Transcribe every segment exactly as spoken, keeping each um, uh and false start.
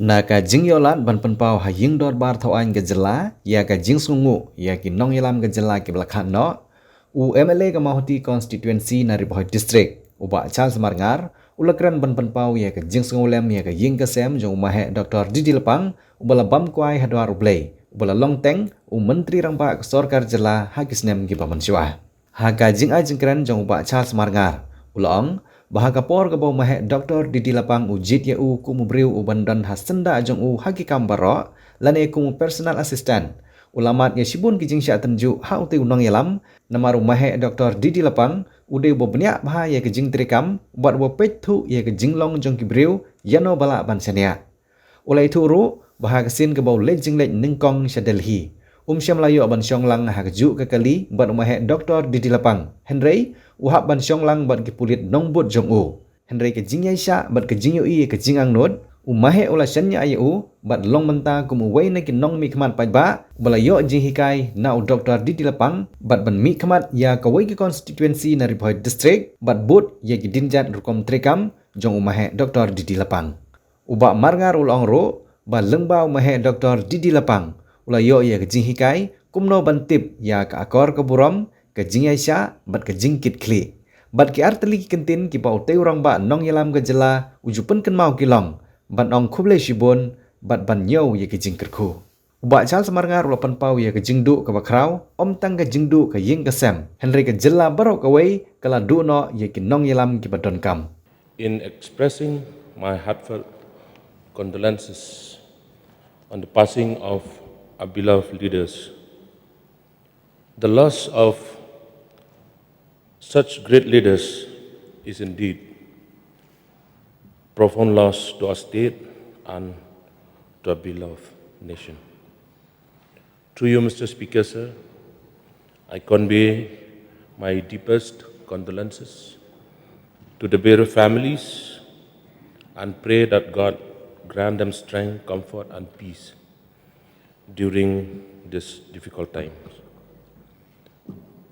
Na ka jingïohlad ban pynpaw ha ïing dorbar thaw aiñ ka jylla ïa ka jingsngewnguh ïa ki nongïalam ka jylla kiba la khadnoh, u M L A ka Mawhati Constituency na Ri Bhoi District, u Bah Charles Marngar, u la kren ban pynpaw ïa ka jingsngewlem ïa ka ïing ka sem jong u maheh Doctor D D Lapang, uba la bam kwai ha dwar U Blei, uba la long teng u Myntri Rangbah ka Sorkar Jylla ha ki snem kiba mynshuwa. Ha ka jingai jingkren jong u Bah Charles Marngar, u la ong ba ha ka por kaba u maheh Doctor D D Lapang u jied ïa u kum u briew uban don ha syndah jong u ha ki kam baroh, lane kum u personal assistant, u la mad ïa shibun ki jingshah tynjuh ha utei u nongïalam, namar u maheh Doctor D D Lapang u dei uba bniah bha ïa ka jingtreikam bad uba peit thuh ïa ka jinglong jong ki briew ïano ba lah ban shaniah. U la ïathuh ruh ba ha ka sien kaba u leit jingleit nyngkong sha Delhi, um shym la ïoh ban shong lang ha kajuh ka kali bad u maheh Doctor D D Lapang, hynrei u hap ban shong lang bad ki pulit nongbud jong u. Hynrei ka jingïaishah bad ka jingïohi ïa ka jingangnud, u maheh u la shaniah ïa u bad long mynta kum uwei na ki nongmihkhmat paidbah uba la ïoh jinghikai na u Doctor D D Lapang bad ban mihkhmat ïa kawei ka constituency na Ri Bhoi District bad bud ïa ki dienjat rukom treikam jong u maheh Doctor D D Lapang. U Bah Marngar u la ong ruh ba lyngba u maheh Doctor D D Lapang u la ïoh ïa ka jinghikai kumno ban tip ïa ka akor ka burom, ka jingïaishah bad ka jingkitkhlieh. Bad ki artylli ki kyntien kiba utei u rangbah nongïalam ka jylla u ju pynkynmaw ki long ban ong khublei shibun bad ban ñiew ïa ka jingkyrkhu. U Bah Charles Marngar u la pynpaw ïa ka jingduh kaba khraw, ym tang ka jingduh ka ïing ka sem, hynrei ka jylla baroh kawei ka la duh noh ïa ki nongïalam kiba donkam. In expressing my heartfelt condolences on the passing of our beloved leaders, the loss of such great leaders is indeed profound loss to our state and to our beloved nation. Through you, Mister Speaker, sir, I convey my deepest condolences to the bereaved families and pray that God grant them strength, comfort, and peace during this difficult time.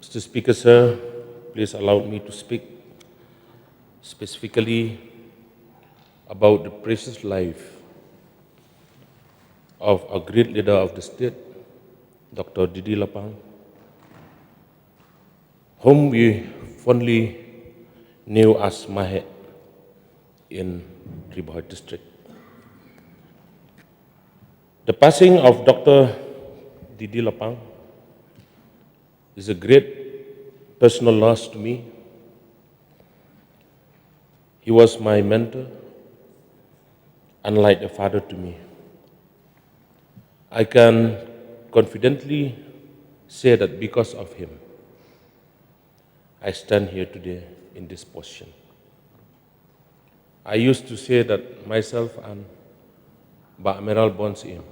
Mister Speaker, sir, please allow me to speak specifically about the precious life of a great leader of the state, Doctor D D Lapang, whom we fondly knew as Maheh in Ri Bhoi district. The passing of Doctor D D Lapang is a great personal loss to me. He was my mentor and like a father to me. I can confidently say that because of him, I stand here today in this position. I used to say that myself and Bah Amiral Born Siim,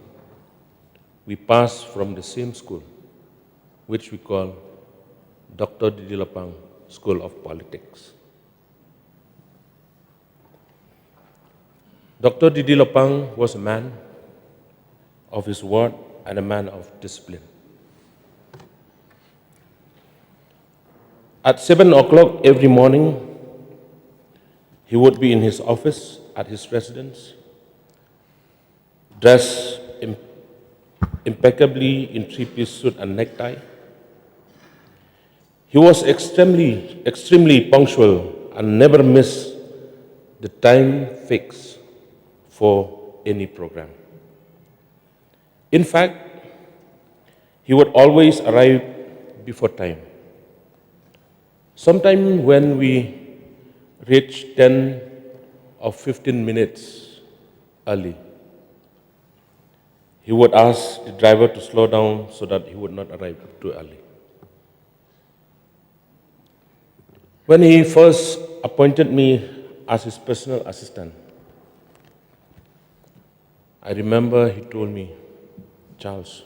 we passed from the same school, which we call Doctor D D Lapang School of Politics. Doctor D D Lapang was a man of his word and a man of discipline. At seven o'clock every morning, he would be in his office at his residence, dressed im-, impeccably in three-piece suit and necktie. He was extremely, extremely punctual and never missed the time fixed for any program. In fact, he would always arrive before time. Sometimes when we reach ten or fifteen minutes early, he would ask the driver to slow down so that he would not arrive too early. When he first appointed me as his personal assistant, I remember he told me, "Charles,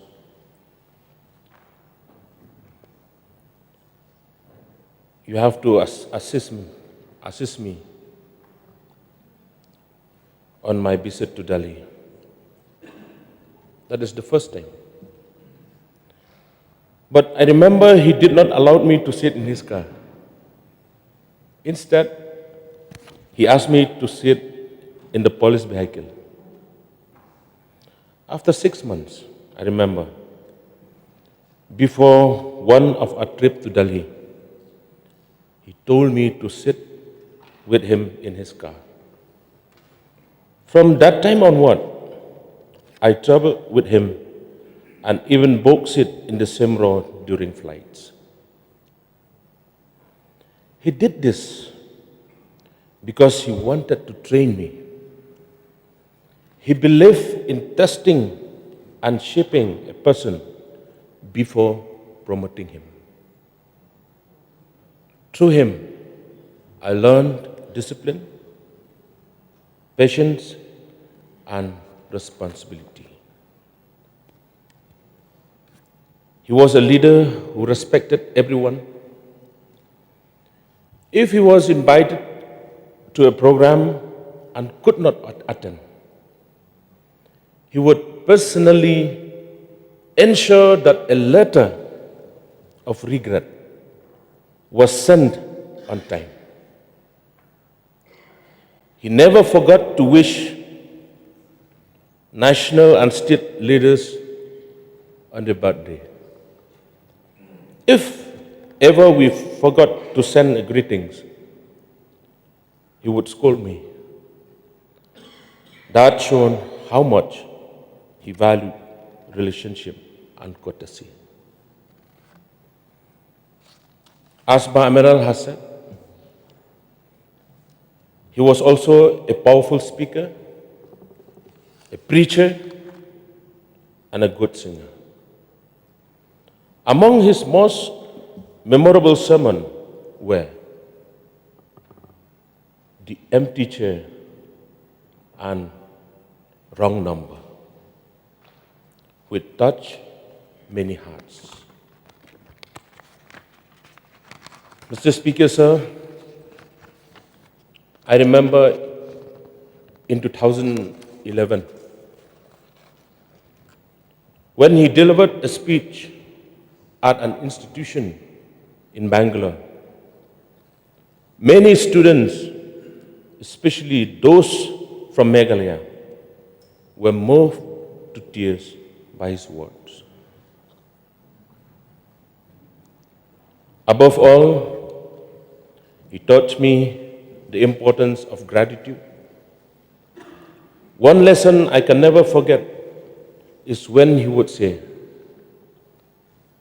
you have to ass-, assist me, assist me on my visit to Delhi." That is the first thing. But I remember he did not allow me to sit in his car. Instead, he asked me to sit in the police vehicle. After six months, I remember, before one of our trip to Delhi, he told me to sit with him in his car. From that time onward, I traveled with him and even booked seat in the same row during flights. He did this because he wanted to train me. He believed in testing and shaping a person before promoting him. Through him, I learned discipline, patience, and responsibility. He was a leader who respected everyone. If he was invited to a program and could not at- attend, he would personally ensure that a letter of regret was sent on time. He never forgot to wish national and state leaders on their birthday. If ever we forgot to send greetings, he would scold me. That shown how much he valued relationship and courtesy. As Bah Amiral has said, he was also a powerful speaker, a preacher, and a good singer. Among his most memorable sermon were The Empty Chair and Wrong Number, which touched many hearts. Mister Speaker, sir, I remember in two thousand eleven when he delivered a speech at an institution in Bangalore. Many students, especially those from Meghalaya, were moved to tears by his words. Above all, he taught me the importance of gratitude. One lesson I can never forget is when he would say,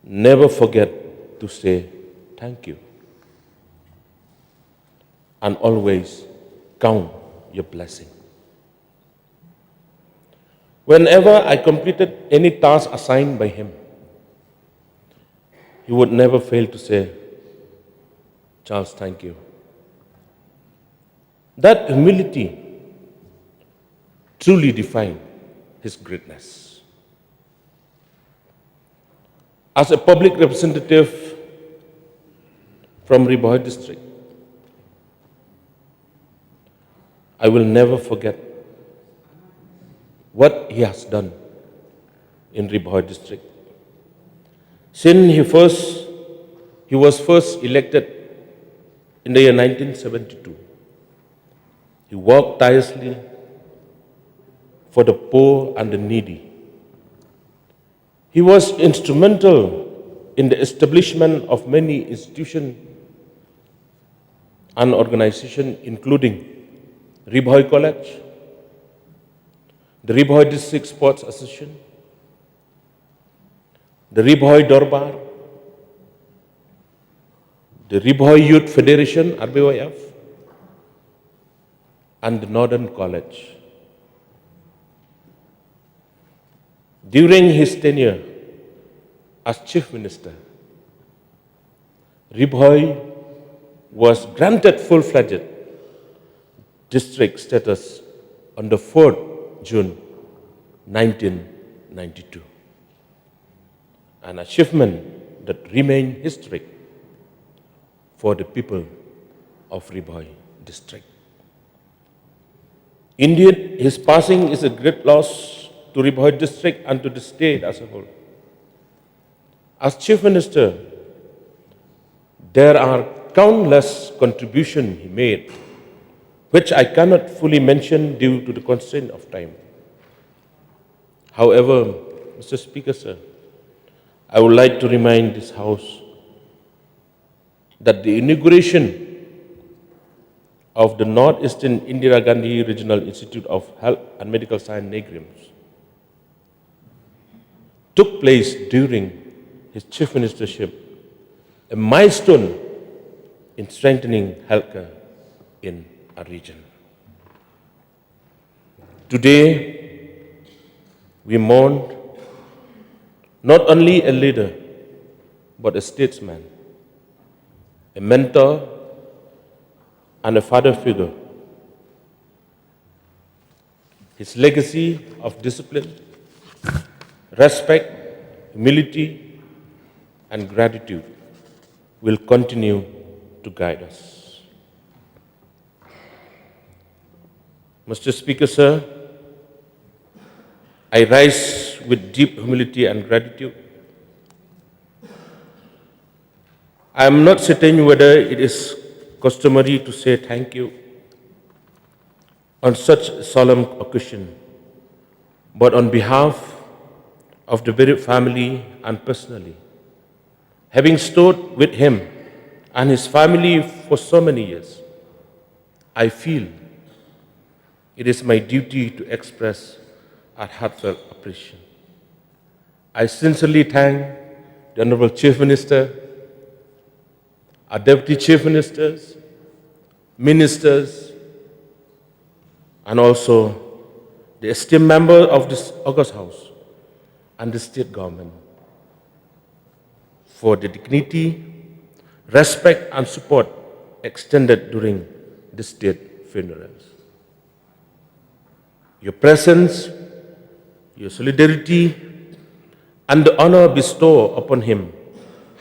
"Never forget to say thank you, and always count your blessing." Whenever I completed any task assigned by him, he would never fail to say, "Charles, thank you." That humility truly defined his greatness. As a public representative from Ri Bhoi district, I will never forget what he has done in Ri Bhoi district. Since he first, he was first elected in the year nineteen seventy-two, he worked tirelessly for the poor and the needy. He was instrumental in the establishment of many institutions and organizations, including Ri Bhoi College, the Ri Bhoi District Sports Association, the Ri Bhoi Dorbar, the Ri Bhoi Youth Federation, R B Y F, and the Northern College. During his tenure as Chief Minister, Ri Bhoi was granted full-fledged district status on the fourth June nineteen ninety-two, an achievement that remained historic for the people of Ri Bhoi district. Indeed, his passing is a great loss to Ri Bhoi district and to the state as a whole. As Chief Minister, there are countless contributions he made, which I cannot fully mention due to the constraint of time. However, Mister Speaker, sir, I would like to remind this House that the inauguration of the Northeastern Indira Gandhi Regional Institute of Health and Medical Science, NEIGRIHMS, took place during his chief ministership, a milestone in strengthening healthcare in our region. Today, we mourn not only a leader, but a statesman, a mentor, and a father figure. His legacy of discipline, respect, humility, and gratitude will continue to guide us. Mister Speaker, sir, I rise with deep humility and gratitude. I am not certain whether it is customary to say thank you on such a solemn occasion, but on behalf of the bereaved family and personally, having stood with him and his family for so many years, I feel it is my duty to express our heartfelt appreciation. I sincerely thank the Honorable Chief Minister, our Deputy Chief Ministers, Ministers, and also the esteemed member of this august House and the state government for the dignity, respect, and support extended during the state funerals. Your presence, your solidarity, and the honor bestowed upon him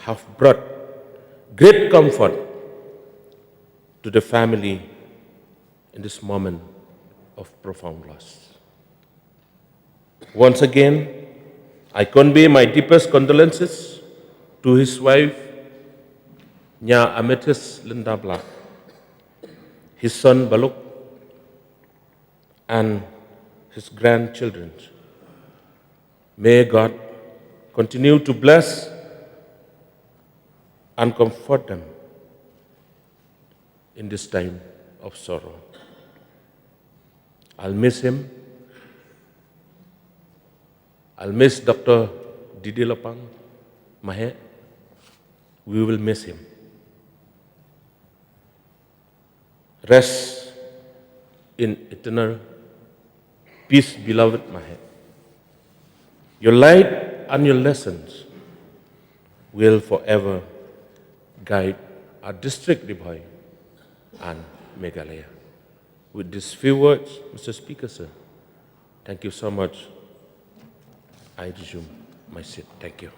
have brought great comfort to the family in this moment of profound loss. Once again, I convey my deepest condolences to his wife, Nya Amethyst Lynda Blah, his son Baluk, and his grandchildren. May God continue to bless and comfort them in this time of sorrow. I'll miss him. I'll miss Doctor Didi Lapang Mahek. We will miss him. Rest in eternal peace, beloved Mahek. Your light and your lessons will forever guide our district, Ri Bhoi, and Meghalaya. With these few words, Mister Speaker, sir, thank you so much. I resume my seat. Thank you.